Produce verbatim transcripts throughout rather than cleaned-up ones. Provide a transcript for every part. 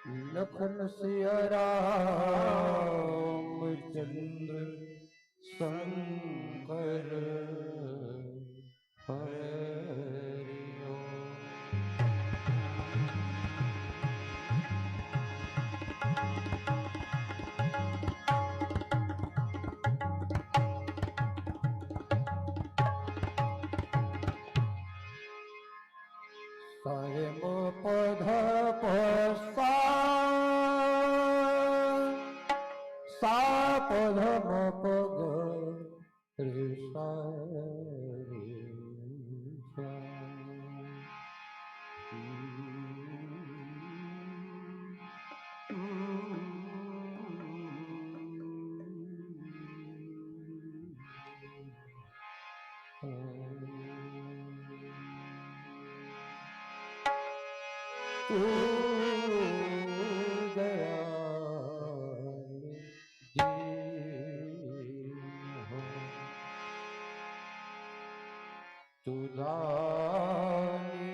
लखन सिया राम चंद्र शंकर हरि ओम। सारे म पध प सा, सा पध म प ग रे सा रे सा। तू दयाल दीन हो, तू दानी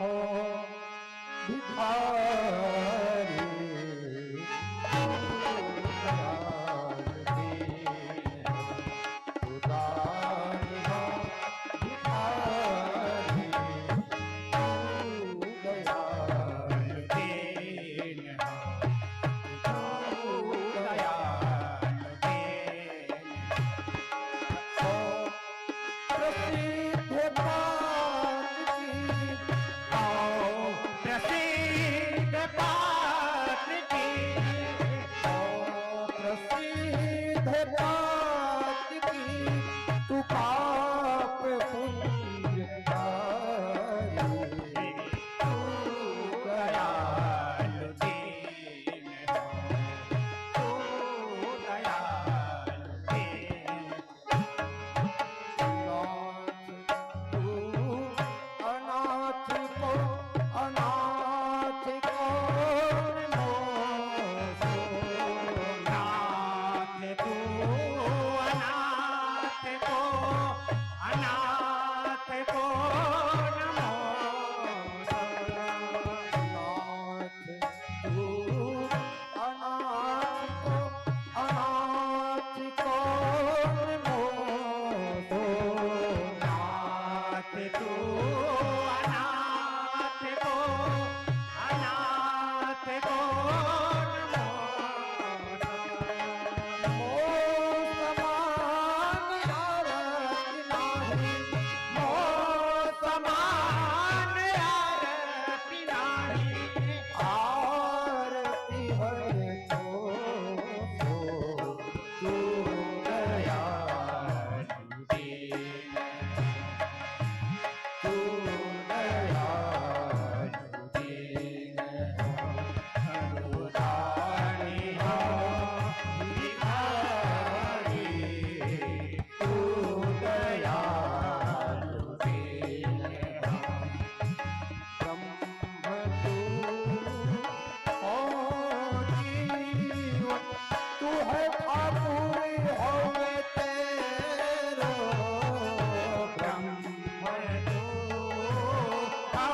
हो भिखारी, तू दयाल दीन हो। तू दानी हो भिखारी, तू दयाल दीन हो, तू दयाल दीन हो। प्रसिद्ध पात्र की, आओ प्रसिद्ध पात्र की, आओ प्रसिद्ध पात्र की, तू पाप पुण्य तारी, तू दयालु दीन हो, तू दयालु दीन। नाथ तू अनाथ को, अनाथ को मोसो। नाथ तू अनाथ को, अनाथ को मोसो। नाथ तू अनाथ को, अनाथ को मोसो। नाथ तू अनाथ को, अनाथ को मोसो। मो समान आरती नाही, मो समान आरती नाही। आरती हर को सो तू दयालु दीन, तू दयालु दीन हो, तू दानी हो भिखारी, तू दयालु दीन हो। ब्रह्म तू हो जीव, तू है ठाकुर हवे तेरो। ब्रह्म तू हो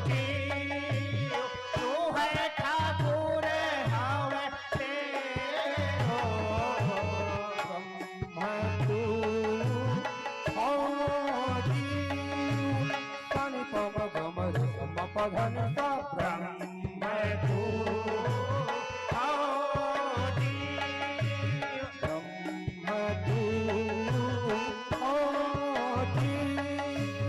जीव, तू है ठाकुर हवे तेरो। ब्रह्म तू हो जीव, सा नि प म ग म रे स म प ध नि सा। ब्रह्म तू हो जीव, ब्रह्म तू हो जीव।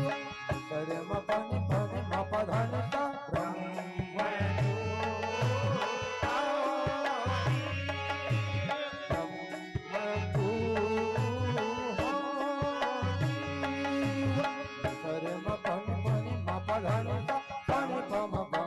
सा रे म प नि प नि म प ध नि सा। ब्रह्म तू हो जीव, ब्रह्म तू हो जीव। सा रे म प नि प नि म प ध नि सा। सा नि प म ग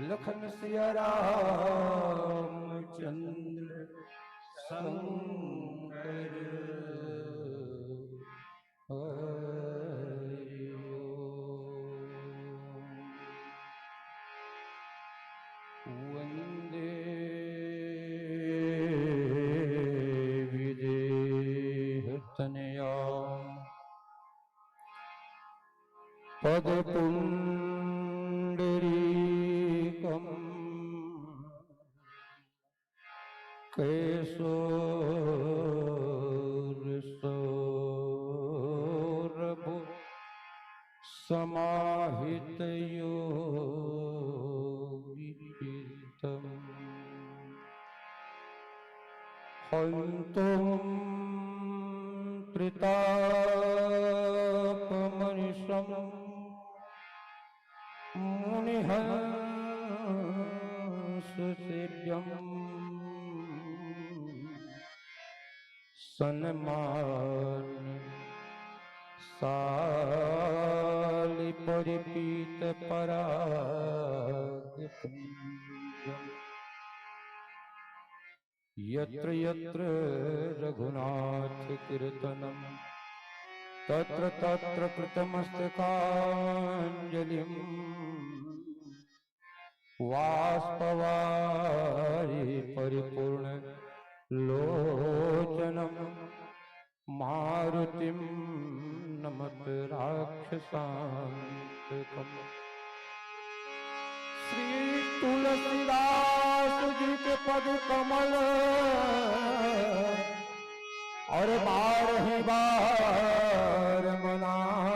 लखन सिया राम चंद्र शंकर हरि ओम। वंदे विदेह तनया पद पुंडरीकम। केशोर सौरभ समाहित योगी चित्तम। हंतुम त्रिताप मनिषम मुनिहंस सेव्यम। सनमान सालि परिपीत पराग पुंजम। यत्र यत्र रघुनाथ कीर्तनम तत्र तत्र कृतमस्तकांजलिम। वाष्पवारि परिपूर्ण लोचनम मारुतिम नमत राक्षसांतकम। श्री तुलसीदास जी के पद कमल और बारह बार मनाए।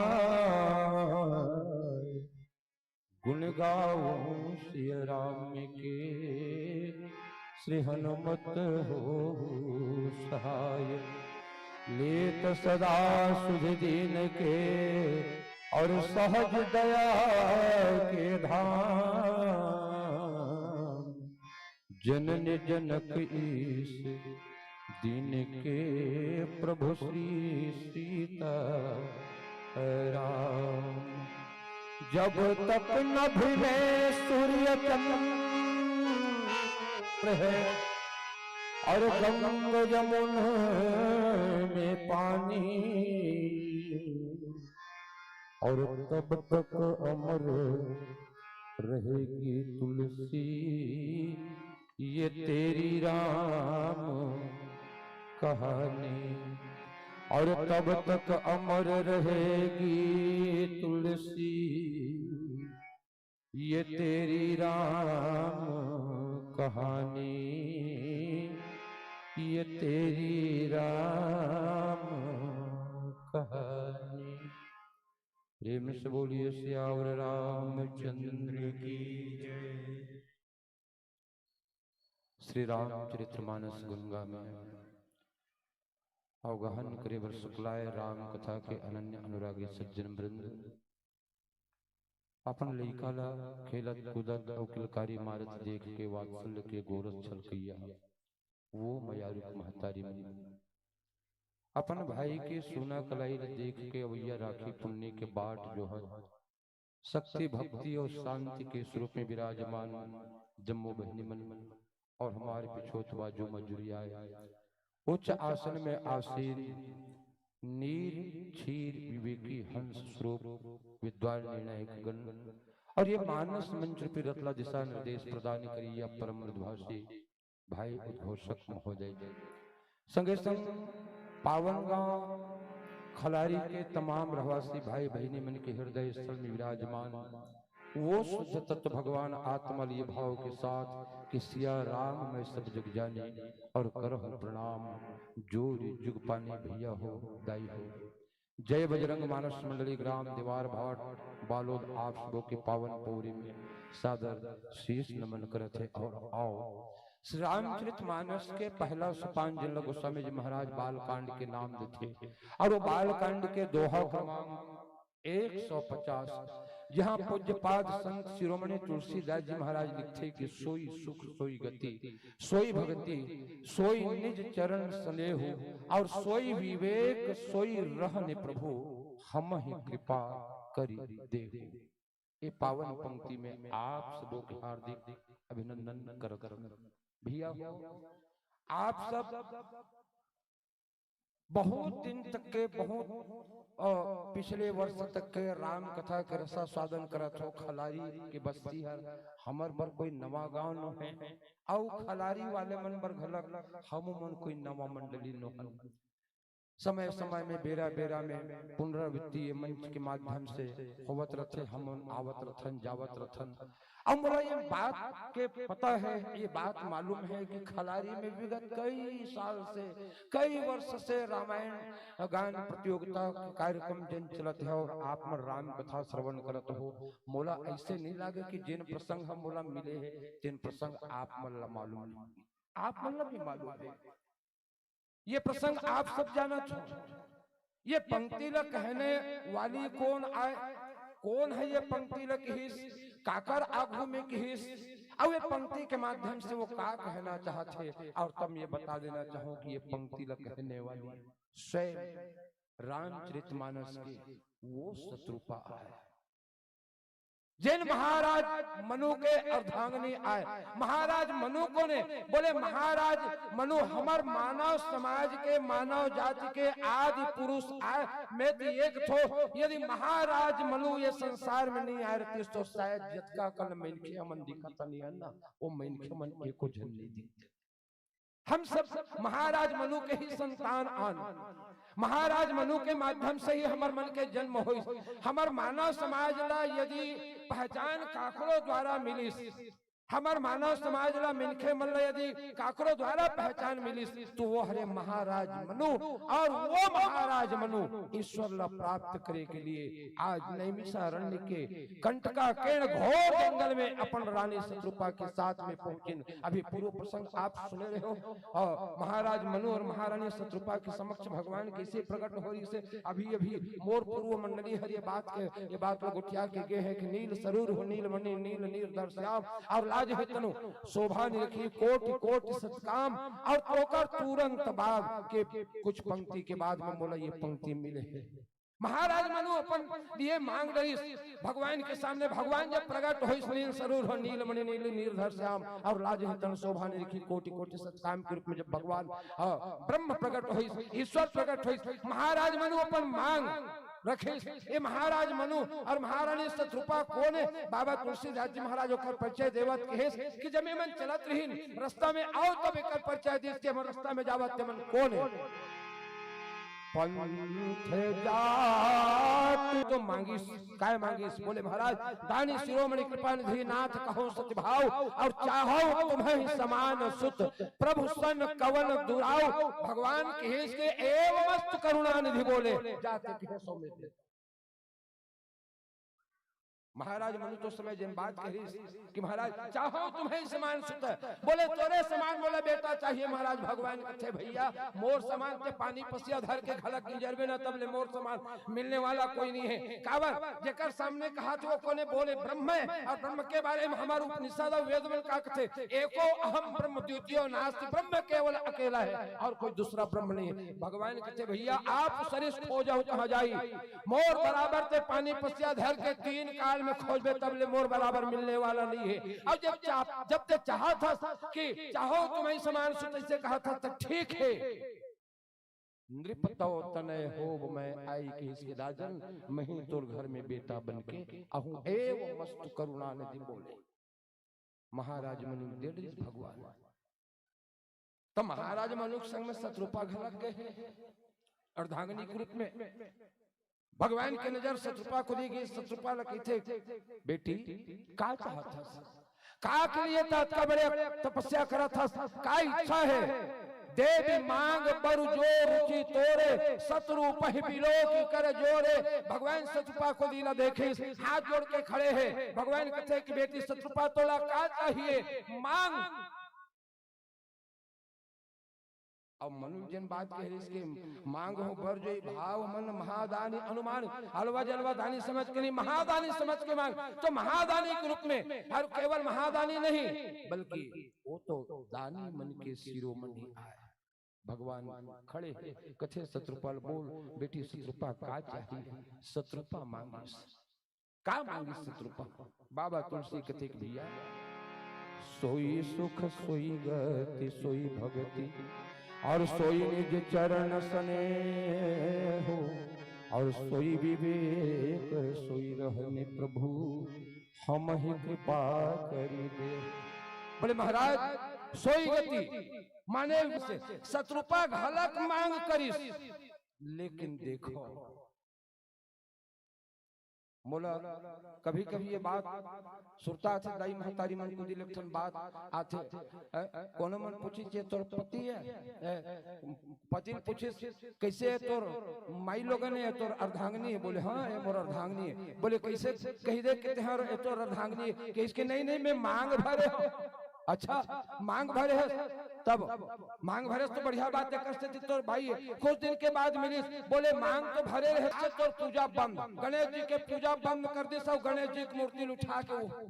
गुण गाऊं सिया राम के, श्री हनुमत हो सहाय। लेत सदा सुध दीन के, और सहज दया के धाम। जनन जनक ईश दीन के, प्रभु श्री सीता राम। जब तक नभ में सूर्य चंद्र है, और गंग जमुन में पानी, और तब तक अमर रहेगी तुलसी ये तेरी राम कहानी। और तब तक अमर रहेगी तुलसी ये तेरी राम कहानी, ये तेरी राम कहानी। प्रेम से बोलिए सियावर रामचंद्र की जय। श्री रामचरितमानस गुण गामे, अवगाहन करे बर सुकलाय राम कथा के अनन्य अनुरागी सज्जन वृंद। अपन लइका ला खेलत कूदत अउ किलकारी मारत देख के वात्सल्य के गोरस छलकइया वो मयारू महतारी मन, अपन भाई के सूना कलाई ला देख के अवइया राखी पुन्नी के बाट जोहत शक्ति, भक्ति और शांति के स्वरूप में विराजमान जम्मो बहिनी मन और हमारे पिछोत बाजू म जुरियाए उच्च आसन में आसीन नीर क्षीर विवेकी हंस स्वरूप विद्वान निर्णायक गण और ये मानस मंच रूपी रथ ला दिशा निर्देश प्रदान करिया परम मृदुभाषी भाई उद्घोषक महोदय जी, संगे संग पावन गांव खलारी के तमाम रहवासी भाई बहिनी मन के हृदय स्थल में विराजमान वो शुद्ध तत्व भगवान आत्मा लिए भाव के साथ कि सिया राम मैं सब जग जानी और करहु प्रणाम जोरि जुग पानी भैया हो दाई हो। जय बजरंग मानस मंडली ग्राम दीवार भाट बालोद आप सबों के पावन पौरी में सादर शीश नमन करत हे। और आओ श्री रामचरित मानस के पहला सोपान जिन ला गोस्वामी जी महाराज बालकांड के नाम देथे और वो बालकांड के दोहा क्रमांक एक सौ पचास, जहाँ पूज्यपाद संत शिरोमणि तुलसीदास जी महाराज लिखथे कि सोई सुख सोई गति, सोई भगति, सोई निज चरण स्नेहु, और सोई विवेक सोई रहन प्रभु, हमहि कृपा करि देहु। ये पावन पंक्ति में आप सबों के हार्दिक अभिनंदन करत हूँ। भैया हो, आप सब बहुत दिन तक के, बहुत, अ, पिछले वर्ष तक के राम कथा के रसा स्वादन करत हो। खलारी के बस्ती हर हमर बर कोई नवा गांव नो है, अउ खलारी वाले मन बर घलक हम मन कोई नवा मंडली नो हन। समय समय में, बेरा बेरा में पुनरावृत्ति ये मंच के माध्यम से होवत रथे, हमन आवत रथन, जावत रथन। अब मोला ये बात के पता है, ये बात मालूम है कि खलारी में विगत कई साल से, कई वर्ष से रामायण गान प्रतियोगिता के कार्यक्रम जेन चलत है और आप मन राम कथा श्रवण करत हो। मोला ऐसे नहीं लागे कि जेन प्रसंग हम मोला मिले है, तेन प्रसंग आप मन ला मालूम नहीं। आप मन ला भी मालूम है। ये प्रसंग आप सब जानत हो। ये पंक्ति ला कहने वाली कौन आय, कौन है ये पंक्ति ला किहिस, काकर आगू में किहिस, अउ ये पंक्ति के माध्यम से वो का कहना चाहत हे, अउ तम ये बता देना चाहूं कि ये पंक्ति ला कहने वाली स्वयं रामचरितमानस के वो शतरूपा आय। जेन महाराज मनु के अर्धांगिनी आय। महाराज मनु कोन ए? बोले, महाराज मनु हमर मानव समाज के, मानव जाति के आदि पुरुष आय। मैं तो ये कथों, यदि महाराज मनु ये संसार में नहीं आय रहतिस तो शायद जतका कन मनखे मन दिखत नहीं है ना, वो मनखे मन एको झन नहीं दिखते। हम सब महाराज मनु के ही संतान आन। महाराज मनु के माध्यम से ही हमर मन के जन्म होइस। हमर मानव समाज ला यदि पहचान काकरो द्वारा मिलिस, हमर मानव समाज ला, मनखे मन ला यदि काकरो द्वारा पहचान मिलिस, तो वो हरे महाराज मनु। और वो महाराज मनु ईश्वर ला प्राप्त करे के लिए आज नैमिषारण्य के कंटकाकीर्ण घोर जंगल में अपन रानी शतरूपा के साथ में पहुंचिन। अभी पूर्व प्रसंग आप सुने रहे हो। और महाराज मनु और महारानी शतरूपा के समक्ष भगवान कैसे प्रकट होइस हे, अभी अभी मोर पूर्व मंडली हर ये बात के, ये बात ला गोठिया के गे हे कि नील सरूर हो नील मणि नील नीर धर श्याम, और लाज हे तनु शोभा निरखी कोटि कोटि सतकाम। और ओकर तुरंत बाद के कुछ पंक्ति के बाद में मोला ये पंक्ति मिले हे। महाराज मनु अपन लिए मांग रहिस, भगवान के सामने भगवान जब प्रकट होइस, नील सरूर हो नील मणि नील नीर धर श्याम, और लाज हे तनु शोभा निरखी कोटि कोटि सतकाम के रूप में जब भगवान, हाँ, ब्रह्म प्रकट होइस, ईश्वर प्रकट होइस, महाराज मनु अपन मांग रखिस। ये महाराज मनु और महारानी शतरूपा कोन हे? बाबा तुलसीदास जी महाराज ओकर परिचय देवत कहिस कि जब ये मन चलत रहिन, रस्ता में आव तब एकर परिचय दिस कि हमर रस्ता में जावत ते मन कोन हे? पंथ जात तो मांगिस, काय मांगिस? बोले, महाराज, दानी शिरोमणि कृपा निधि नाथ कहौं सति भाव, और चाहौं तुम्हहि समान सुत, प्रभु सन कवन दुराव। भगवान कहिस के एवमस्तु करुणा निधि बोले, जाते कहे सो में दे। महाराज मनु तो समय जेन बात कहिस कि महाराज, चाहौं तुम्हहि समान सुत, बोले, तोरे समान मोला बेटा चाहिए। महाराज भगवान कथे, भैया, मोर समान ते पानी पसिया धर के घलक गिंजरबे ना, तब ले मोर समान मिलने वाला कोई नहीं है। काबर? जेकर सामने कहा थे, वो कोने? बोले, ब्रह्म है, और ब्रह्म के बारे में हमार उपनिषद और वेद में का कथे, एको अहम ब्रह्म द्वितीयो नास्ति, ब्रह्म केवल अकेला है और कोई दूसरा ब्रह्म नहीं है। भगवान कथे, भैया, आप सरिस खोजहु कहाँ जाई, मोर बराबर ते पानी पसिया धर के तीन काल में खोजबे तब ले मोर बराबर मिलने वाला नहीं है। और जब चाह, जब ते चाहत हस कि चाहौं तुम्हहि समान सुत, ऐसे कहत हस तो ठीक है। नृप तव तनय होब मय आई कहिस के राजन, महीं तोर घर में बेटा बन के अहूं एवमस्तु करुणा निधि बोले। महाराज मनु दे डरिस भगवान। त महाराज मनु के संग में शतरूपा घलक गे हे अर्धांगिनी के रूप में। भगवान के नजर शतरूपा कोती गे, शतरूपा ला कहिथे, बेटी, का चाहत हस? का के लिए त अतका बड़े तपस्या करत हस? का इच्छा है? देबि मांग बर जो रुचि तोरे, शतरूपहि बिलोकि कर जोरे। भगवान शतरूपा कोती ला देखिस, हाथ जोड़ के खड़े हे। भगवान कथे कि बेटी शतरूपा, तोला का चाहिए? मांग। अब मनु जेन बात कहिस कि मांगहूं बर जोई भाव मन महादानी अनुमान, हलवा जलवा दानी समझ के नहीं, महादानी समझ के मांग। तो महादानी के रूप में, हर केवल महादानी नहीं, बल्कि वो तो दानी मन के शिरोमणि आय। भगवान खड़े हे, कथे शतरूपा ल बोल, बेटी शतरूपा का चाहिए? शतरूपा मांगिस। का मांगिस शतरूपा? बाबा तुलसी कथे कि भैया, सोई सुख सोई गति सोई भगति, और सोई निज चरण स्नेह, और सोई विवेक सोई रहने प्रभु, हमहि कृपा करि दे। बोले महाराज, सोई गति माने से शतरूपा घलक मांग करिस, लेकिन देखो, मोला कभी-कभी ये बात सुरता आथे, दाई महतारी मन कोती ले एक ठन बात आथे, ए, कोनो मन पूछिस, "ये तोर पति हे?" ए, पति ल पूछिस, "कइसे हे तोर माईलोगन, ये तोर अर्धांगिनी हे?" बोले, "हाँ, ये मोर अर्धांगिनी हे।" बोले, "कइसे कहि दे कि तेहर, ये तोर अर्धांगिनी हे?" कहिस कि, "नहीं, नहीं, मैं मांग भरे हंव।" अच्छा, मांग भरे हस, तब मांग भरे हस तो बढ़िया बात हे, कस ते तोर भाई हे। कुछ दिन के बाद मिलिस, बोले, "मांग तो भरे रहे, तोर पूजा बंद, गणेश जी के पूजा बंद कर दिस, अउ गणेश जी के मूर्ति ल उठा के वो,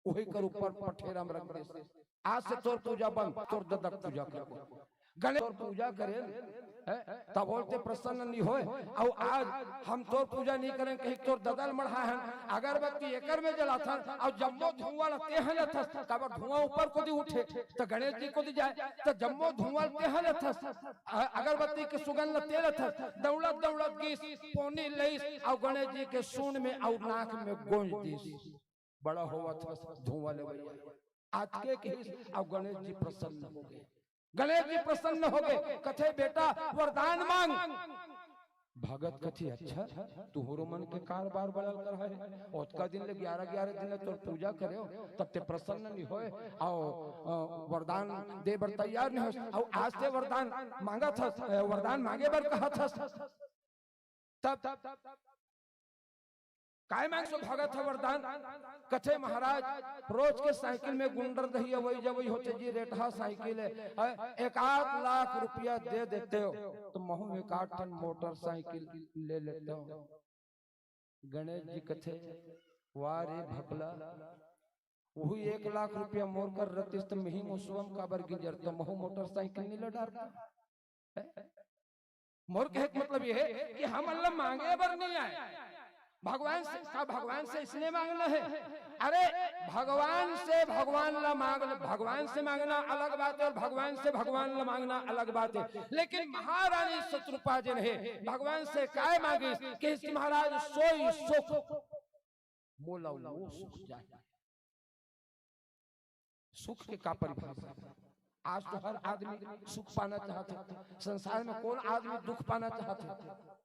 वही कर ऊपर पठेरा में रख दिस। आज से तोर पूजा बंद, तोर ददा के पूजा करबो।" गणेश तोर पूजा करे, हैं? तब बोलते प्रसन्न नहीं होय। अउ आज हम तोर पूजा नहीं करें, कहीं तोर ददा ल मढ़ा हन, अगरबत्ती एकर में जलाथन, अउ जम्मो धुआं ल तेह लेथस, काबर धुआं ऊपर कोती उठे, त गणेश जी कोती जाय, त जम्मो धुआं ल तेह लेथस, अ-, अगरबत्ती के सुगंध ल तेह लेथस, दौड़त दौड़त गिस, पोनी लइस, अउ गणेश जी के सूंड़ में अउ नाक में गोंज दिस। बड़ा होवत हस धुआं ले भैया। आज के कहिस, अउ गणेश जी प्रसन्न हो गए। गणेश जी प्रसन्न हो गए, कथे, "बेटा, वरदान मांग।" भगत कथे, "अच्छा, तुहरो मन के कारबार बड़ल कर है, ओतका दिन ले, ग्यारह ग्यारह दिन ले तोर पूजा करे हंव, तब ते प्रसन्न नहीं होय, अउ, अ, वरदान दे बर तैयार नहीं होस, अउ आज ते वरदान मांगत हस, अ, वरदान मांगे बर कहत हस।" तब काय मांगसो भगत ह वरदान? कथे, "महाराज, रोज के साइकिल में गुंडरदही अवई जवई होथे जी, रेटहा साइकिल हे, हैं? एक आध लाख रुपया दे देते हो तो महूं एक आध ठन मोटरसाइकिल ले लेते हो।" गणेश जी कथे, "वाह रे भकला, वही एक लाख रुपया मोर कर रतिस त मिही मुसवम काबर गिंजर, त महूं मोटरसाइकिल नहीं ले डारता।" मोर कहे के मतलब ये हे कि हमन ला मांगे बर नहीं आय। भगवान से, का भगवान से इसने मांगना है? अरे, भगवान से भगवान ला मांग, भगवान से मांगना अलग बात है और भगवान से भगवान ला मांगना अलग बात है। लेकिन महारानी शतरूपा जेन हे, भगवान से काय मांगिस कि महाराज, सोई सुख, मोला वो सुख चाही। सुख के का परिभाषा? आज तो हर आदमी सुख पाना चाहत हे। संसार में कौन आदमी दुख पाना चाहत हे?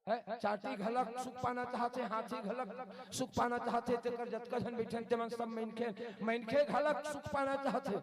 हैं? चांटी घलक सुख पाना चाहत हे, हाथी घलक सुख पाना चाहत हे, तेकर जतका झन बइठे हे, तेमन सब मनखे, मनखे घलक सुख पाना चाहत हे।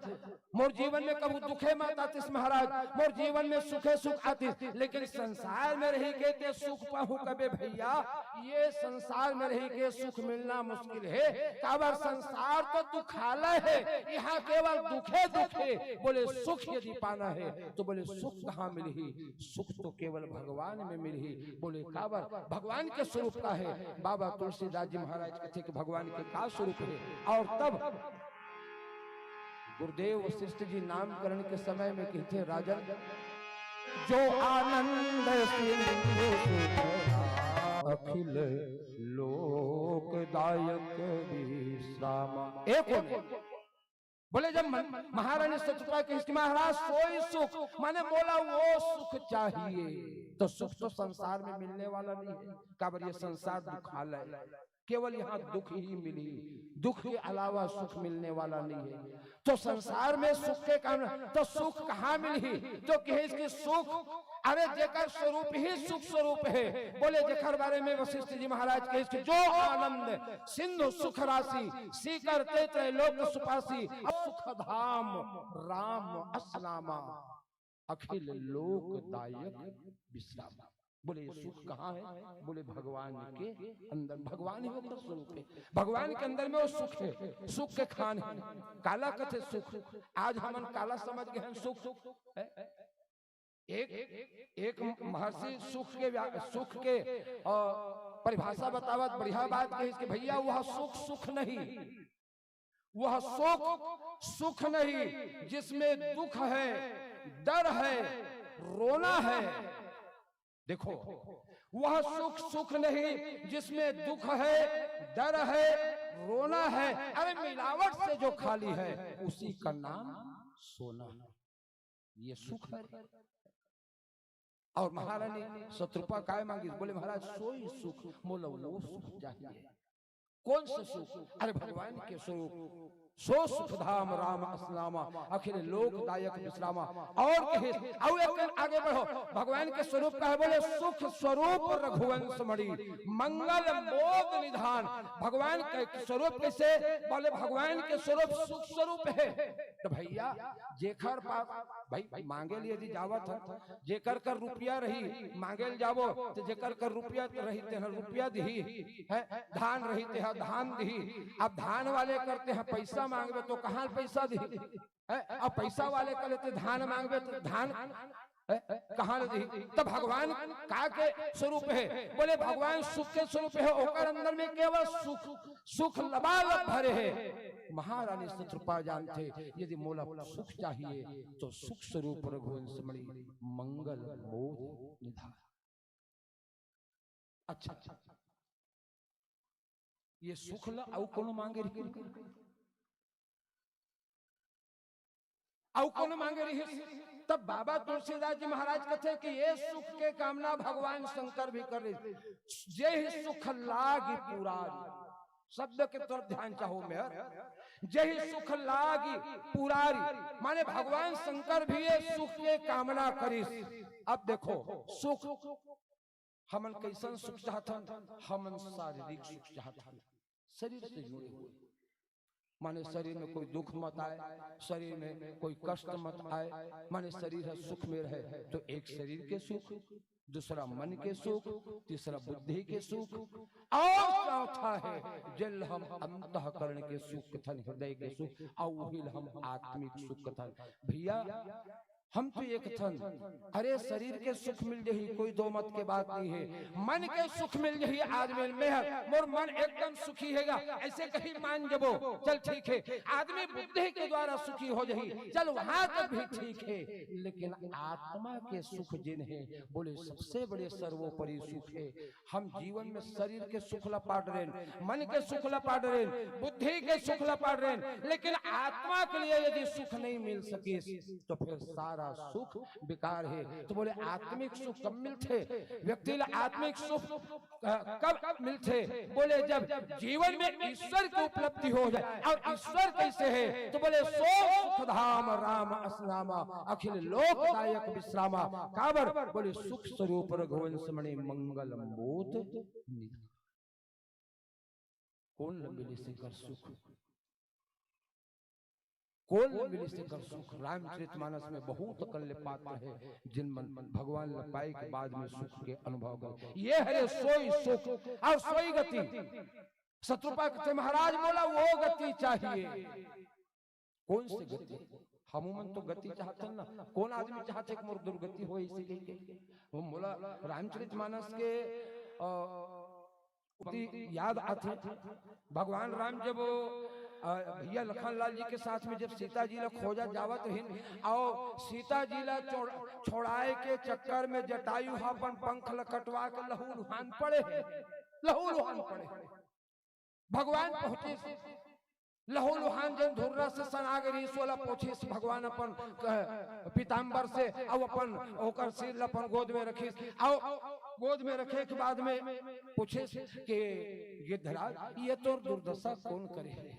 मोर जीवन में कभू दुखे मत आतिस महाराज, मोर जीवन में सुखे सुख आतिस, लेकिन संसार में रही के ते सुख पाहूं कबे भैया, ये संसार में रही के सुख मिलना मुश्किल हे। काबर संसार तो दुखालय हे, इहां केवल दुखे दुखे। बोले, "सुख यदि पाना हे तो," बोले, "सुख कहां मिलही? सुख तो केवल भगवान में मिलही।" बोले, "काबर?" भगवान के स्वरूप का हे। बाबा तुलसीदास जी महाराज कथे कि भगवान के का स्वरूप हे। और तब गुरुदेव वशिष्ठ जी नामकरण के समय में कहते, "राजन, जो आनंद सिंधु सुत अखिल लोकदायक विश्रामा।" एक बोले, जब मन, महारानी शतरूपा कहिस कि महाराज, सोई सुख, माने मोला वो सुख चाहिए, तो सुख तो संसार में मिलने वाला नहीं है। काबर ये संसार दुखालय, केवल यहां दुख ही मिली, दुख के अलावा सुख मिलने वाला नहीं है। तो संसार में सुख के कारण, तो सुख कहां मिलही? तो कहिस कि सुख, अरे जेकर स्वरूप ही सुख स्वरूप हे। बोले, जेकर बारे में वशिष्ठ जी महाराज कहिस कि जो आनंद सिंधु सुख राशि, सीकर ते त्रैलोक सुपासी, सुख धाम राम असनामा, अखिल लोक दायक विश्रामा। बोले, ये सुख कहां हे? बोले, भगवान के अंदर। भगवान ही ओकर स्वरूप हे, भगवान के अंदर में वो सुख हे, सुख के खान हे। काला कथे सुख, आज हमन काला समझ गए हन सुख। हैं? एक, एक महर्षि सुख के व्या-, सुख के, अ, परिभाषा बतावत बढ़िया बात कहिस कि भैया, वह सुख सुख नहीं, वह सुख सुख नहीं जिसमें दुख है, डर है, रोना है। देखो, वह सुख सुख नहीं जिसमें दुख है, डर है, रोना है। अरे, मिलावट से जो खाली है, उसी का नाम सोना है। ये सुख है। और महारानी शतरूपा काय मांगिस? बोले, महाराज, सोई सुख, मोला वो सुख चाहिए। कौन से सुख? अरे, भगवान के स्वरूप। सो सुख धाम राम असनामा, अखिल लोक दायक विश्रामा। और कहे, और एक कन आगे बढ़ो, भगवान के स्वरूप का है, बोले, सुख स्वरूप रघुवंश मणि, मंगल मोद निधान। भगवान के स्वरूप कैसे? बोले, भगवान के स्वरूप सुख स्वरूप है। तो भैया, जेकर पास, भाई, मांगे लिए यदि जावत है, जेकर कर रुपया रही, मांगे ल जाबो, तो जेकर कर रुपया रही, तेन रुपया दिही, है, धान रही, तेहा धान दिही। अब धान वाले कर तेहा पैसा मांगबे, तो कहाँ पैसा दिही? है, अब पैसा वाले कर ले ते धान मांगबे, तो धान, है, कहाँ ले दिही? तब भगवान का के स्वरूप है? बोले, भगवान सुख के स्वरूप है, ओकर अंदर में केवल सुख, सुख लबालब भरे है। महारानी शतरूपा जानथे, यदि मोला सुख चाहिए, तो सुख स्वरूप रघुवंश मणि, मंगल मोद निधान। अच्छा, अच्छा, ये सुख ला अउ कोनो मांगे रही? अउ कोनो मांगे रही? तब बाबा तुलसीदास जी महाराज कथे कि ये सुख के कामना भगवान शंकर भी करे। जेहि सुख लागी पुरारी, शब्द के तरफ ध्यान चाहो मेर, जेहि सुख लागी पुरारी, माने भगवान शंकर भी ये सुख के कामना करिस। अब देखो, सुख, हमन कैसन सुख चाहथन? हमन शारीरिक सुख चाहथन, शरीर से जुड़े हुए, माने शरीर में कोई दुख मत आए, शरीर में कोई कष्ट मत आए, माने शरीर है सुख में रहे। तो एक शरीर के सुख, दूसरा मन के सुख, तीसरा बुद्धि के सुख, और चौथा है जेल हम अंतःकरण के सुख कथन, हृदय के सुख, और वही हम आत्मिक सुख कथन। भैया, हम तो एक थन। अरे, शरीर के सुख मिल जही, कोई दो मत के बात नहीं है। मन के सुख मिल जही आदमी में, मोर मन एकदम सुखी हैगा, ऐसे कहीं मान जबो, चल ठीक है। आदमी बुद्धि के द्वारा सुखी हो जही, चल वहां तक भी ठीक है, लेकिन आत्मा के सुख जिन है, बोले सबसे बड़े सर्वोपरि सुख है। हम जीवन में शरीर के सुख ला पाट रहे हैं, मन के सुख ला पाट रहे हैं, बुद्धि के सुख ला पाट रहे हैं, लेकिन आत्मा के लिए यदि सुख नहीं मिल सके तो फिर सारा सुख बेकार है। तो बोले आत्मिक सुख कब मिलथे? व्यक्ति ला आत्मिक सुख अ, कब मिलथे? बोले जब जीवन में ईश्वर की उपलब्धि हो जाए। और ईश्वर कैसे है? तो बोले सो सुख धाम राम असनामा, अखिल लोकदायक विश्रामा। काबर? बोले सुख स्वरूप रघुवंश मणि मंगल मोद निधान। कोन ल मिलिस एकर सुख? कोन ल मिलिस एकर सुख? रामचरितमानस में बहुत अकन ले पात्र है, जिन मन भगवान ल पाए के बाद में सुख के अनुभव कर। ये हरे सोई सुख और सोई गति। शतरूपा कथे, महाराज मोला वो गति चाहिए। कोन से गति? हमू मन तो गति चाहथन ना। कोन आदमी चाहथे कि मोर दुर्गति होय, इसे कहिके। वो मोला रामचरितमानस के, अ, उक्ति याद आथे। भगवान राम जब, अ, भैया लखन लाल जी के साथ में जब सीता जी ला खोजा जावत रहिन, और सीता जी ला छोड़-, छोड़ाए के चक्कर में जटायु ह अपन पंख ला कटवा के लहू लुहान पड़े हे, लहू लुहान पड़े हे। भगवान पहुंचिस, लहू लुहान जन धुर्रा से सना गे रहिस, ओला पोछिस भगवान अपन, अ, पीताम्बर से, अउ अपन ओकर सिर ल अपन गोद में रखिस, अउ गोद में रखे के बाद में पूछिस कि गिद्धराज, ये तोर दुर्दशा कोन करे हे?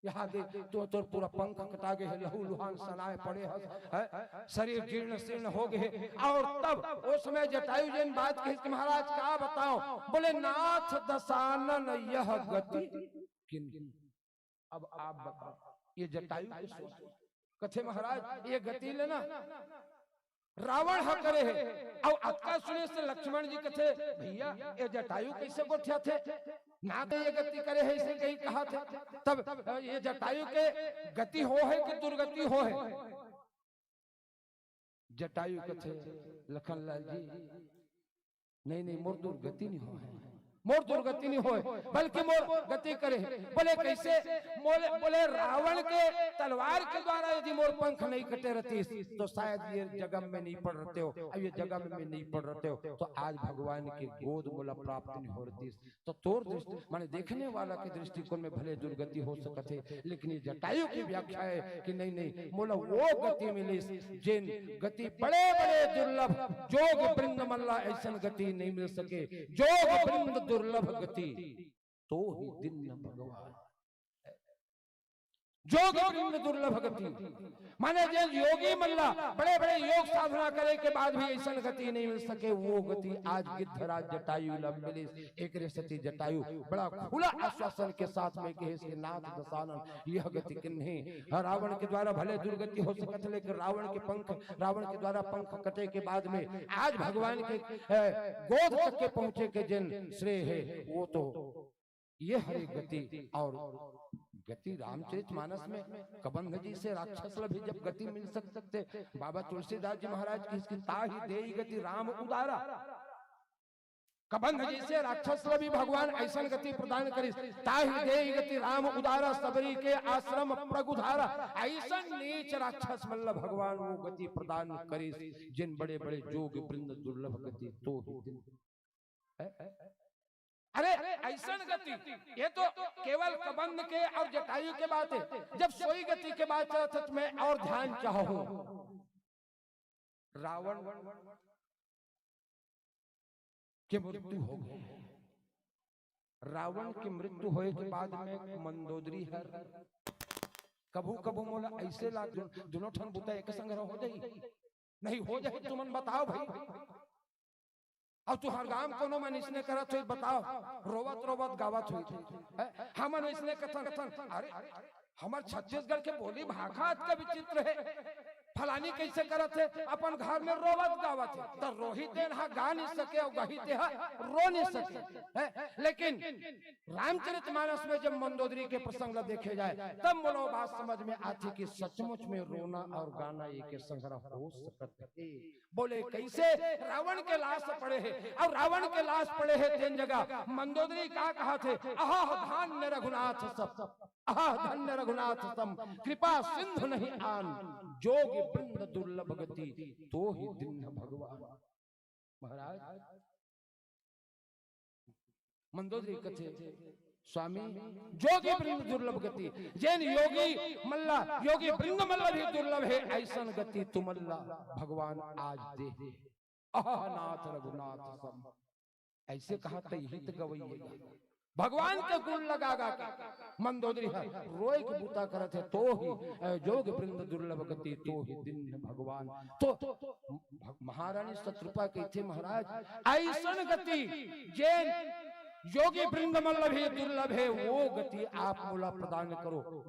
यहाँ दे, तो तोर पूरा पंख कटा गे हे, लहू लुहान सनाए पड़े हस, है, शरीर जीर्ण शीर्ण हो गे हे। और तब उस समय जटायु जी ने बात कही कि महाराज का बताओ, बोले नाथ दसानन यह गति किन। अब आप बताओ, ये जटायु के सोच। कथे महाराज ये गति लेना रावण ह करे हे, अउ अतका सुने से लक्ष्मण जी कथे, भैया ये जटायु कैसे गोठियाथे? ना तो ये गति करे हे, इसे कहीं कहा थे। तब ये जटायु के गति हो हे कि दुर्गति हो हे? जटायु कथे, लखन लाल जी, नहीं, नहीं, मोर दुर्गति नहीं हो हे। मोर दुर्गति नहीं होय, बल्कि मोर गति करे। बोले, "कैसे?" बोले, बोले, "रावण के तलवार के द्वारा यदि मोर पंख नहीं कटे रहतीस, तो शायद ये जगह में नहीं पड़ रहते हो, अब ये जगह में नहीं पड़ रहते हो, तो आज भगवान की गोद मोला प्राप्त नहीं हो रहतीस।" तो तोर दृष्टि, माने देखने वाला के दृष्टिकोण में भले दुर्गति हो सकत हे, लेकिन ये जटायु की व्याख्या है कि नहीं, नहीं, मोला वो गति मिलिस, जेन गति बड़े-बड़े दुर्लभ, जोग वृंद मन ला ऐसन गति नहीं मिल सके। जोग वृंद दुर्लभ गति, तो ही दीन्ह भगवान। जोग वृंद दुर्लभ गति, माने जेन योगी मन ला बड़े-बड़े योग साधना करे के बाद भी ऐसन गति नहीं मिल सके, वो गति आज गिद्धराज जटायु ला मिलिस। एकरे सेती जटायु बड़ा खुला आश्वासन के साथ में कहे कि नाथ दशानन, यह गति किन्हीं, रावण के द्वारा भले दुर्गति हो सकत, लेकिन रावण के पंख, रावण के द्वारा पंख कटे के बाद में आज भगवान के, ए, गोद तक के पहुंचे के जेन श्रेय है, वो तो ये हरे गति। और गति रामचरित मानस में कबंध जी से राक्षस ला भी जब गति मिल सकते, बाबा तुलसीदास जी महाराज की इसकी ताहि देई गति राम उदारा। कबंध जी से राक्षस ला भी भगवान ऐसन गति प्रदान करिस, ताहि देई गति राम उदारा, सबरी के आश्रम प्रगुधारा। ऐसन नीच राक्षस मन ला भगवान वो गति प्रदान करिस, जेन बड़े-बड़े जोग वृंद दुर्लभ गति तो ही दीन्ह। है? अरे, ऐसन गति, ये तो केवल कबंध के और जटायु के बात है। जब सोई गति के बात चलत है, तो मैं और ध्यान चाहूं। रावण के मृत्यु हो गई। रावण के मृत्यु होए के बाद में मंदोदरी हर कभू कभू मोला ऐसे लाग, दु-, दुनों ठन बुता एक संग हो जाई, नहीं हो जाई, तुमन बताओ भाई। अब तुहर गांव कोनो मन इसने करत होई, बताओ, रोवत रोवत गावत होई। हैं? हमन इसने कथन, कथन, अरे, हमर छत्तीसगढ़ के बोली भाखा अतका विचित्र है, फलानी कैसे करत है, अपन घर में रोवत गावत है, त रोही तेन हा गा नहीं सके और गही ते हा रो नहीं सके। हैं? लेकिन रामचरित मानस में जब मंदोदरी के प्रसंग ला देखे जाए, तब मोला बात समझ में आथे कि सचमुच में रोना और गाना एक संग हो सकत है। बोले, कैसे? रावण के लाश पड़े है, और रावण के लाश पड़े है तेन जगह मंदोदरी का कहा थे, "अहह धान्य रघुनाथ सम, अहह धन्य रघुनाथ सम, कृपा सिंधु नहीं आन, जोग वृंद दुर्लभ गति, तो ही दीन्ह भगवान।" महाराज, मंदोदरी कथे, स्वामी, जोगी वृंद दुर्लभ गति, जेन योगी मन ला, योगी वृंद मन ला भी दुर्लभ है, ऐसन गति तुमन ला भगवान आज दे हे। अहह नाथ रघुनाथ सम। ऐसे कहा तई हित गवैये गा। भगवान के गुण लगा गा के मंदोदरी ह रोए के बूता करत हे, तो ही, ए, जोग वृंद दुर्लभ गति, तो ही दीन्ह भगवान। तो भ-, महारानी शतरूपा कहिथे, महाराज, ऐसन गति जेन योगी वृंद मन ला भी दुर्लभ है, वो गति आप मोला प्रदान करो।